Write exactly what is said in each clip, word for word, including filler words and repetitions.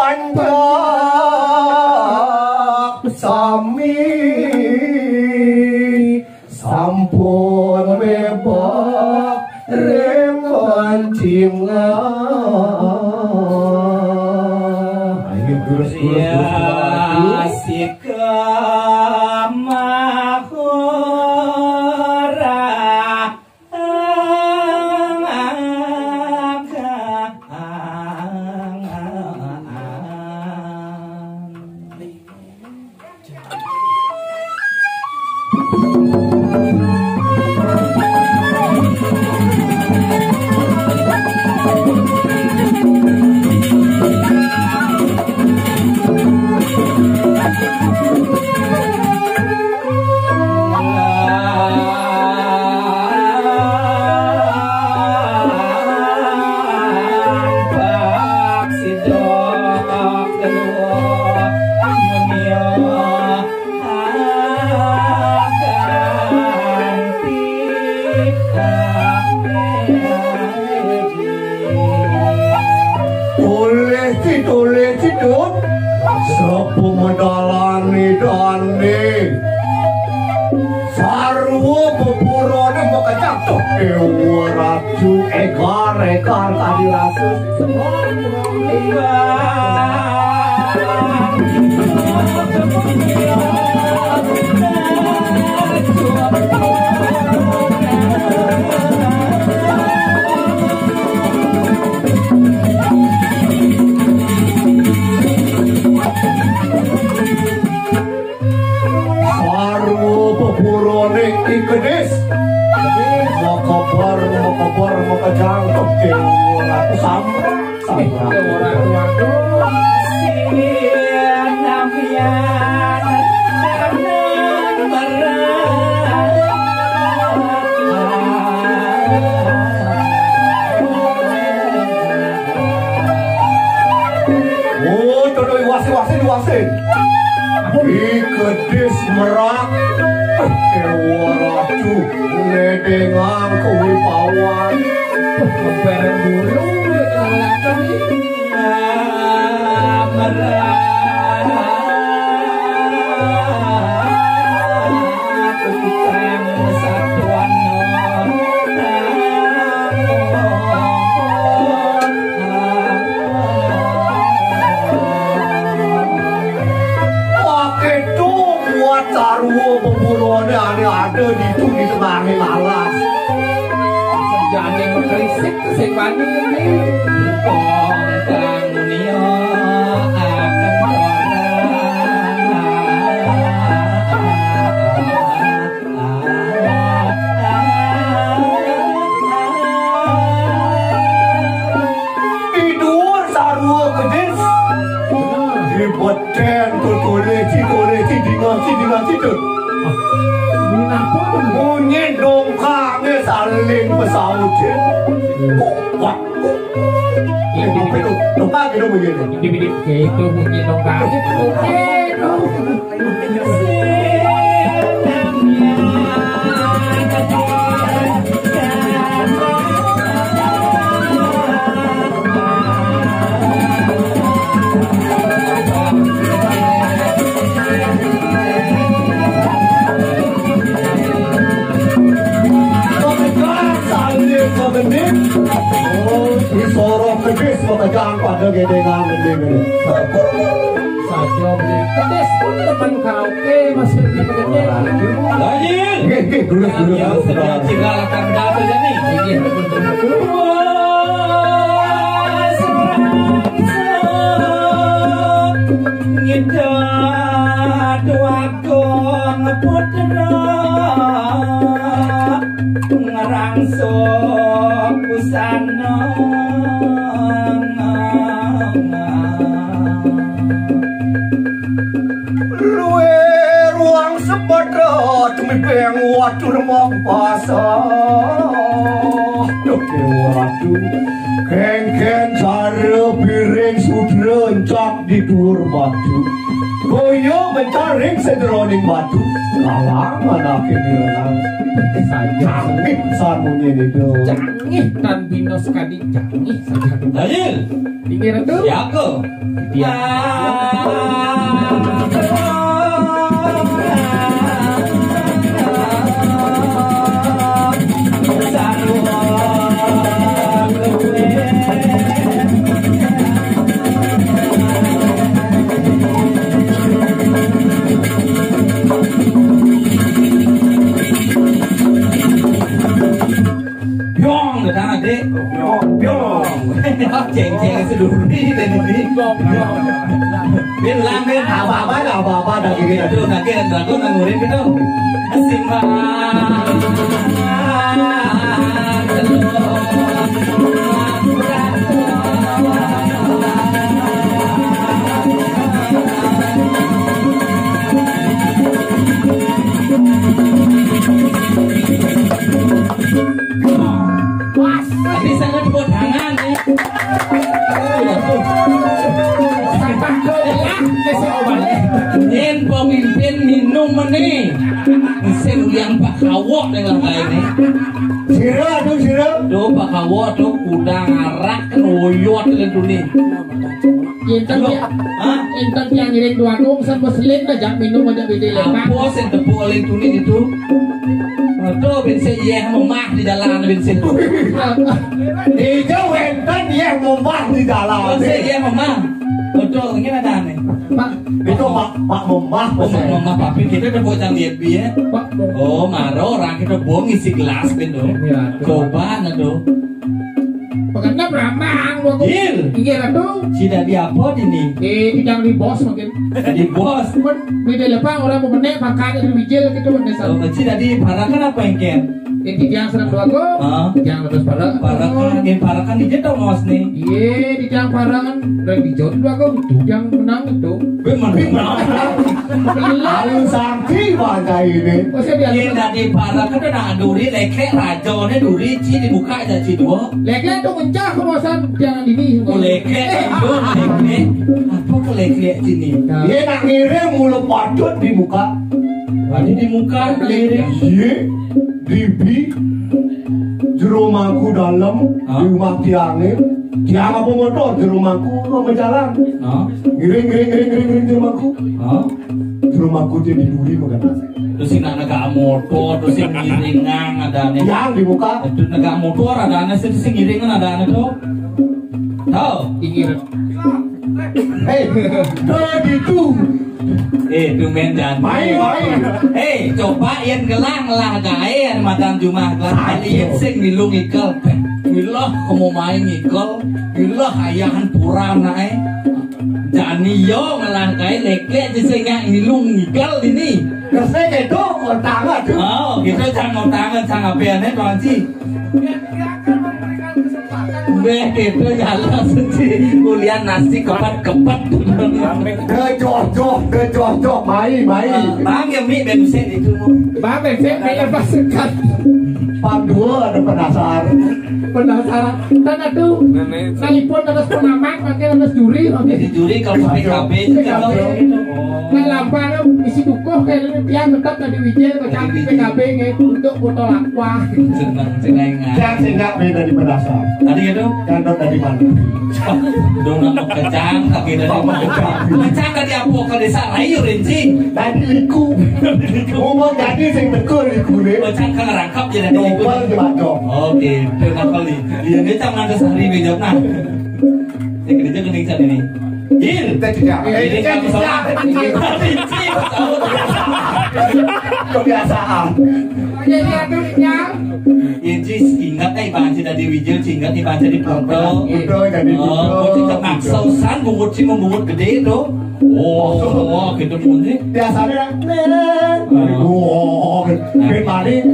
Panjak sami sampun mebak ring pancingan. Ayo, terus, terus, terus, terus. Ya, si Kamahora. Tolih ci, tolih ci, Dut. Sepumedalane dane. Sarwa beburane makejang. Tuh, Dewa Ratu, egar, egar, tadi rasa. Sarwa beburane Ki Kedis. Makeber, makeber, makejang, Dewa Ratu, samprang. Oh, todo iwase, iwase, iwase. Ih, kedis merak. Dewa Ratu, ngedengang kewibawan. Bareng dulu, udah kenal lagi. Merak. Wah, itu buat sarwa beburane ane ada di itu di tengahing alas. Jane mengkrisik sing wani ini. Kong kang munia akan orang. Di dhuwur sarwa kedis. Di beden tuh tolih ci, tolih ci, dingah ci, dingah ci, tuh. Munyi dongkange saling pesaut, ya. Kuat. Ya, di, di, dongkang gitu bunyi. Di, di, di. Gitu bunyi dongkang. Oke, dong. Oh, di Sorong Kedis, pekerjaan pada gedengan gedhe ngene. Saja beli. Kedis pun teman karaoke masih gede-gede. Lagi. Nggih, nggih, durus, durus, durus. Tinggal akan dah saja nih. Nggih, betul, betul. Ngidad wakong putra ngrangso busana. Luwe ruang sepeda demi beng watur mapasa. Duh, Dewa Ratu, kengken cara piring. Sudra encak di dhuwur batu. Kaya mencar ring sajeroning batu. Kalang anaké mirengang. Saja. Cangih samunyiné to. Cangih tan bina sekadi cangih saja. Daniel. Inggih Ratu. Siapa? Ya. Biong, datang adik. Biong, biong. Ceng-ceng seduri dan ini. Biong, biong. Bin lang, bin. Apa-apa dah, apa-apa dah, gini dah. Itu, nanti ada aku nang ngurin gitu. Simbang. Pas. Tadi sangat pegangan, ya. Sampai ke dalam, ke soal balik. Yén pemimpin minum meneh. Mesin yang pakawok dengan lainnya. Sira, aduh, sira. Tuh, pakawok, tuh, kudang arak, kan oyot, kan, tuh, nih. Intan Loh, dia, hah? Intan dia ngiring dua kong, sampai selip dah, jak minum aja, beda lepas. Apa sih tepuk oleh tuning itu? Aduh, bin sik yéh memah di dalan, bin sik. Ijo wénten yéh memah di dalan. Bin sik yéh memah. Aduh, ini ada aneh. Pak. Itu Pak, Pak Memah, oh, Pak Memah, tapi kita udah bocah lihat dia. Pak. Oh, maro orang kita buang isi gelas gitu. Iya, tuh. Coba, nah, tuh. Pegenep ramang, gua kok. Jil. Iya, Ratu. Si dadi apa dini? Eh, tidak di bos mungkin. Di bos. Cuman beda lepas orang mau menek, makanya di Wijil gitu, menek. Oh, si dadi parakan apa yang ken? Eh, di tiang serem dua kok. Hah? Di tiang terus parakan. Parakan, yang parakan di jeda, Mas, nih. Iya, di tiang parakan. Dan di jauh dua kok, itu yang menang itu. Gue menang. Lalu sakti bangkai ini. Oh, saya biasa. Iya, dadi parakan, nak duri, lekek, raja, nih duri, ci dibuka aja, ci dua. Lek-lek tu mencah kawasan jangan dini. Oh, lek-lek, eh, aduh, lek-lek. Apa ke lek-lek sini? Nah. Dia nak ngiring mula patut di muka. Tadi di muka, ngiring. Iya, di bi, jero mangku dalam, hah? Di rumah tiangnya. Tiang apa motor, jero mangku apa jalan. Hah? Ngiring, ngiring, ngiring, ngiring, ngiring, jero mangku. Hah? Jero mangku dia di duri, makan. Terus sing nak negak motor, terus sing ngiringan ada aneh. Yang di muka. Itu negak motor ada aneh, sing, sing ngiringan ada aneh tuh. Tahu? Inggih. Hei, tuh di tu. Eh, tumben jangan. Mai, mai. Eh, coba yang gelang lah gaé, matan jumah gelang. Ayo. Sing milu ngikel. Milah kamu main ngikel. Milah ayahan pura nae. Jani yo ngelah gaé lek-lek di sing ngilu ngikel ini. Kesek itu, tangan tuh. Oh, gitu, jangan tangan, jangan apa aneh, Tuan Ci. Beh, gitu, jalan suci. Kuliah nasi kepet-kepet. Gejoh, joh, gejoh, joh, mai, mai. Bang, ya, mi, bensin itu. Bang, bensin, mi, lepas sekat. Pang dua ada penasar. Penasaran. Tan atuh. Nalipun atas pengamat, makin atas juri, makin. Jadi juri kalau P K B itu P K B. Kalau nah, lampah isi dukuh kayak tiang tetap tadi Wijil, macam P K B gitu, untuk foto lampah. Senang, senang. Yang sehingga beda di penasar. Tadi itu? Kan dari mana? Dong nak kecang, tapi dari mana? Kecang tadi apa? Kalau desa Rayu, Rincing. Tadi liku. Ngomong tadi sing tegur liku ni. Kecang kan rangkap je tadi liku. Nombor je bacok. Okey, tu nak kali. Iya, dia tak mana sehari bejam nah. Saya kerja kena ikat ini. Jil. Kita tidak. Eh, ini kita tak tidak. Salah. Ini tak salah. Kebiasaan. Jadi, aduh, ya. Inci ingat, eh, Bang Haji tadi Wijil, ingat, eh, Bang Haji di Purdo. Purdo, jadi Purdo. Oh, Purdo. Maksa usan, bungut sih, membungut gede itu. Oh, oh, gitu bungut sih. Biasanya, neng. Oh. Oh, ben paling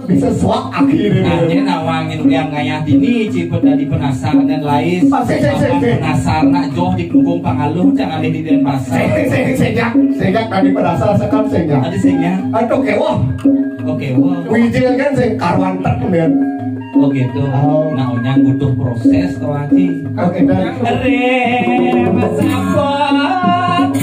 bisa suak akhirnya. Nah, ini nawangin yang ngayah dini, ciput dari penasaran dan lain. Sik, sik, sik, sik. Penasaran, nak joh di punggung pangaluh, jangan di Denpasar. Sik, sik, sik, sejak, sejak tadi penasaran, sekarang sejak. Tadi sejak. Aduh, kewah. Oke, wah. Wijil kan sing karuan tek, men. Oh gitu. Oh. Nah, onyang butuh proses tuh, Haji. Oke, baik. Rem sabot.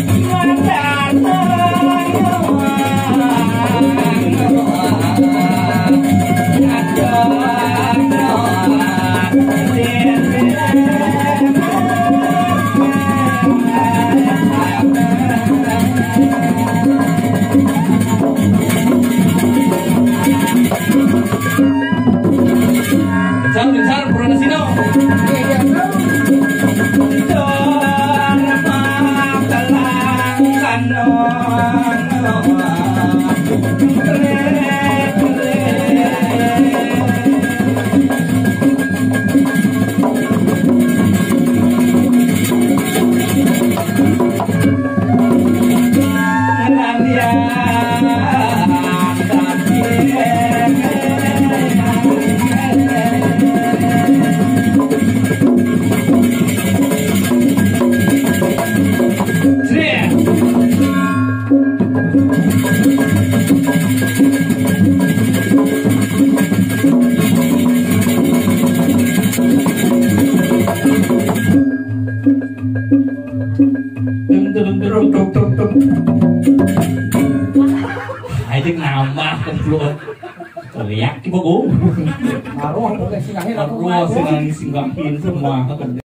Sar, sar, purana sino. Tung, tung, tung, tung, tung, tung. Aja nambah kempluan. Teriak coba, Gung. Aruh, udah singgahin aku. Aruh, singgahin, singgahin semua.